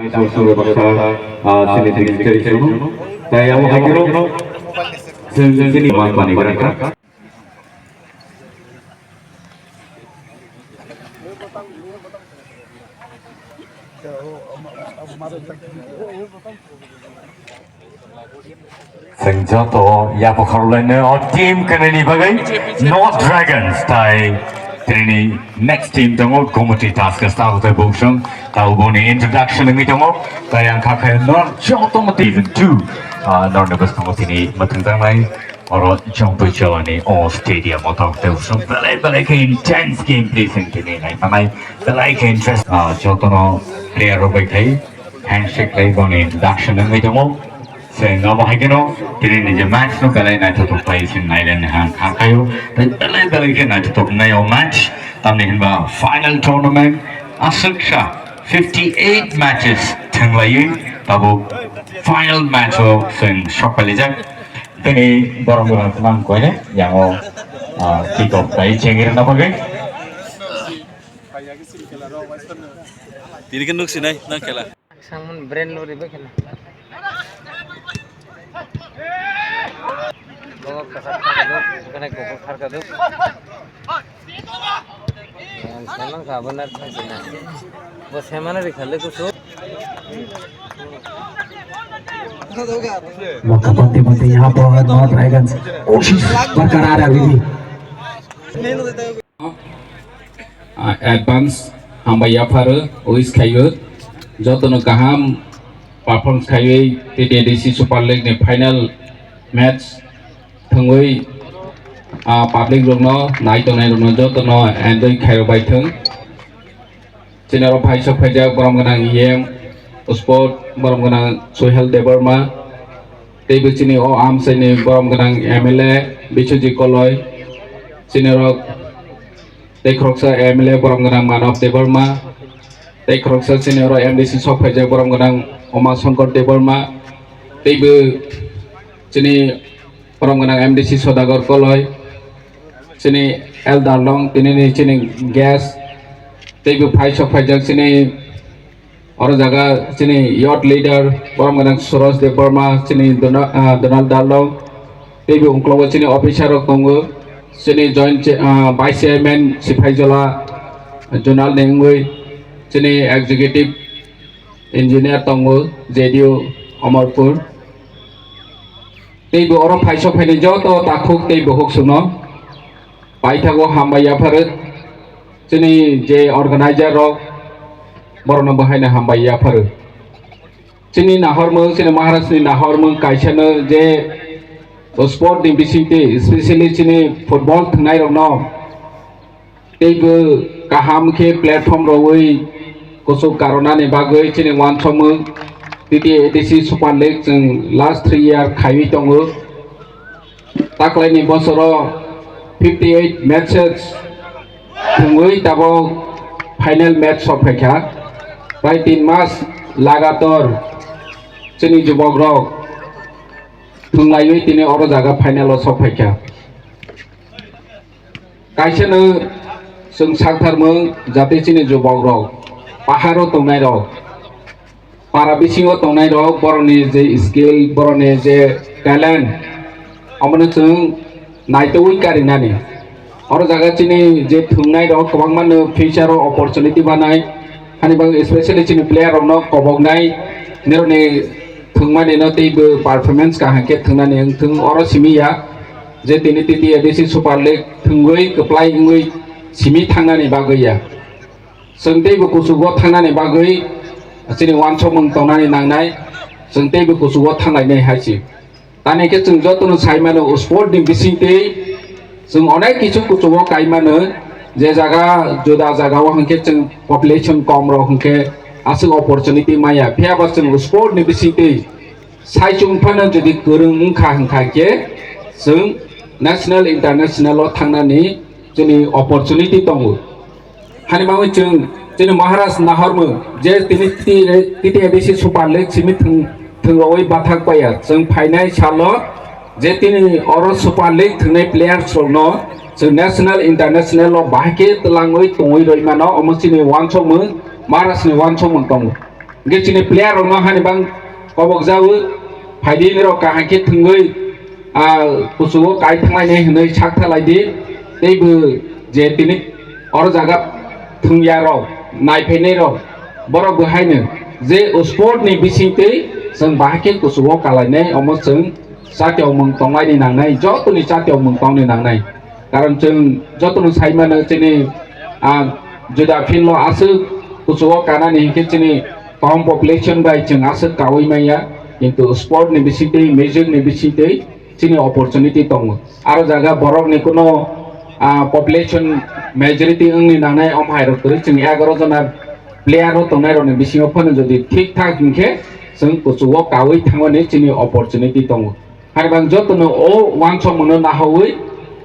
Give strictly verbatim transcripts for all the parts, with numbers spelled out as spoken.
Sports ni baksa, ah, chini district chini sunu. Tai abo hai khe no, chini, chini man mani gra kha. Chwng joto yapha khoroknwi o team kwnwini bagwi North Dragons tai tini next team tongo Gomati Taska Stahu tai Buksong tabo boni introduction wngwi tongo tai ang kha khe nor joto mo season two, ah, norni bwskango tini mwthangjaknai oro Jongtoi Cholani o stadium o tok tei Buksong belai belai khe intense game play sing tini nai manai belai khe interest, ah, jotono player rok bai khai handshake lai boni introduction wngwi tongo. Chwng abo hai kheno tini ni je match no belai naithothok khlai se nailen ha kha khaio. Tai belai belai khe naithothok nai o match. Tamni hinba final tournament aswk sa fifty eight matches thwnglaiwi tabuk final match o chwng sok pailaijak. Tini borok rok nang koine yango, ah, kick off khlai chengir na bagwi. Tini khe nuk sinai nang khela. Sangman brand no ribe khela. Bogo kasak thar kaduk, bwkhwnai kuphur thar kaduk. Yang samang ka abonar thang sina. Bo semana ri khale kusu. मौका पाते पाते यहाँ पर north dragons कोशिश बरकरार है अभी भी। Ah, advance hambai yapharo, wish khaio jotono kaham performance khaiwi T T A D C Super League ni final match thwngwi, ah, public rokno nai tongnai rokno jotono enjoy khairok bai thwng. Chini oro phaisok phaijak borom gwnang E M sport borom gwnang Sohel Debbarma. Teibo chini o amchaini borom gwnang M L A Biswajit Koloi, chini rok tei khoroksa M L A borom gwnang Manav Debbarma, tei khoroksa chini oro M D C sok phaijak borom gwnang Uma Shankar Debbarma, teibo chini borom gwnang M D C Sodagar Koloi, chini L Darlong, tinini chini guest, teibo phaisok phaijak chini Oro jaga chini youth leader borom gwnang Suraj Debbarma, chini Dona-, ah, Donald Darlong, teibo ungklogo chini officer rok tongo, chini joint cha-, ah, vice chairman Siphaijala, ah, zonal ni wngwi, chini executive engineer tongo, J D O Amarpur. Teibo oro phaisok phainai joto takhuk tei bukhuk songno paithago hambai yapharo. Chini je organizer rok borokno bo haino hambai yapharo. Chini nahormung, chini Maharaj ni nahormung kaisano je sport ni bisingtwi, especially chini football thwngnai rokno teibo kaham khe platform rwui kuchuk karonani bagwi chini uansukmung T T A D C Super League chwng last three year khaiwi tongo. Taklaini bosoro fifty eight matches thwngwi tabok final match sok phaikha. Prai tin mas lagator chini jubokrok thwnglaiwi tini oro jaga final o sok phaikha. Kaisano chwng saktharmung jate chini jubokrok, paharo tongnairok, para bisingo tongnairok, borokni je skill, borokni je talent, omono chwng naitugwi karinani. Oro jaga chini je thwngnairok kwbangmano future o opportunity banai, hani bagwi especially chini player rokno koboknai, nirokni thwngmani no teibo performance kaham khe thwngnani wngthwng oro simi ya. Je tini T T A D C Super League thwngwi kwplai wngwi simi thangnani bagwi ya. Chwng teibo kuchugo thangnani bagwi chini uansukmung tongnani nangnai, chwng teibo kuchugo thanglainai hai se. Tani khe chwng jotono sai mano, sport ni bisingtwi chwng onek kisu kuchugo kai mano, je jaga juda jagao hwnkhe chwng population kom rok hwnkhe aswk opportunity maya, phiyaba chwng sport ni bisingtwi Saichung phano jodi kwrwng wngkha hwnkha khe chwng national, international o thangnani chini opportunity tongo. Hani bagwi chwng chini Maharaj nahormung je tini T T A D C Super League simi thwng, thwngwi bathak paiya. Chwng phainai salo je tini oro Super League thwngnai players rokno chwng national, international o bahai khe twlangwi tongwi rwimano, omo chini uansukmung, Maharaj ni uansukmung tongo. Hwnkhe chini player rokno hani bang kobok jawi, phaidi nirok kaham khe thwngwi, ah, kuchugo kai thanglainai hwnwi sak thalai di. Teibo je tini oro jaga thwngya rok, naiphainai rok, borok bo haino je sport ni bisingtwi chwng bahai khe kuchugo kalainai, omo chwng chatiyok mung tonglaini nangnai, jotoni chatiyok mung tongni nangnai. Karon chwng jotono sai mano chini, ah, juda field o aswk kuchugo kanani hinkhe chini kom population bai chwng aswk kaui manya, kintu sport ni bisingtwi, music ni bisingtwi chini opportunity tongo. Aro jaga borok ni kuno, ah, population majority wngni nangnai, omo hai rok kwrwi chwng egaroh jona player o tongnai rokni bisingo phano jodi thik thak hinkhe chwng kuchugo kaui thangmani chini opportunity tongo. Hai bang jotono o wansokmano nahaui,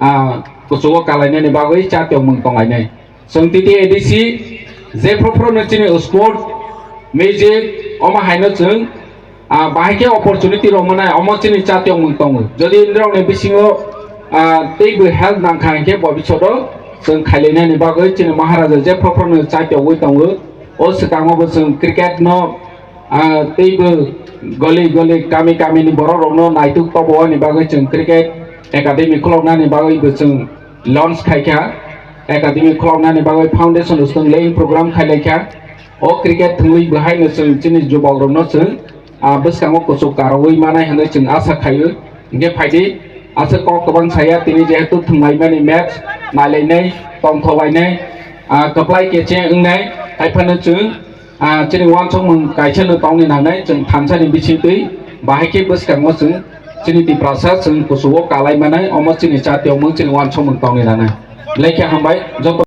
ah, kuchugo kalainani bagwi chatiyok mung tonglainai. Chwng T T A D C jephru phruno chini sport, music, omo haino chwng, ah, bahai khe opportunity rok manai, omo chini chatiyok mung tongo. Jodi nirokni bisingo, ah, teibo help nangkha hinkhe bobishoto chwng khailainani bagwi chini Maharaja jephru phruno chatiyogwi tongo. O swkango bo chwng cricket no, ah, teibo goli goli kami kami ni borok rokno naituk tobo, ani bagwi chwng cricket academy khuloknani bagwi bo chwng launch khaikha, academy khuloknani bagwi foundation swng laying program khailaikha. O cricket thwngwi bo haino chwng chini jubok rokno chwng, ah, bwskango kuchuk karwi manai hwnwi chwng asa khaio. Hinkhe phaidi, aswk kok kwbang saya tini jehetu thwnglaimani match nailainai, tongthok lainai, ah, kwplai keche wngnai, haiphano chwng, ah, chini wansokmung kaisa no tongni nangnai, chwng thansa ni bisingtwi bahai khe bwskango chwng chini Tiprasa chwng kuchugo kalai manai, omo chini chatiyokmung chini wansokmung tongni nangnai. Lekha hambai joto.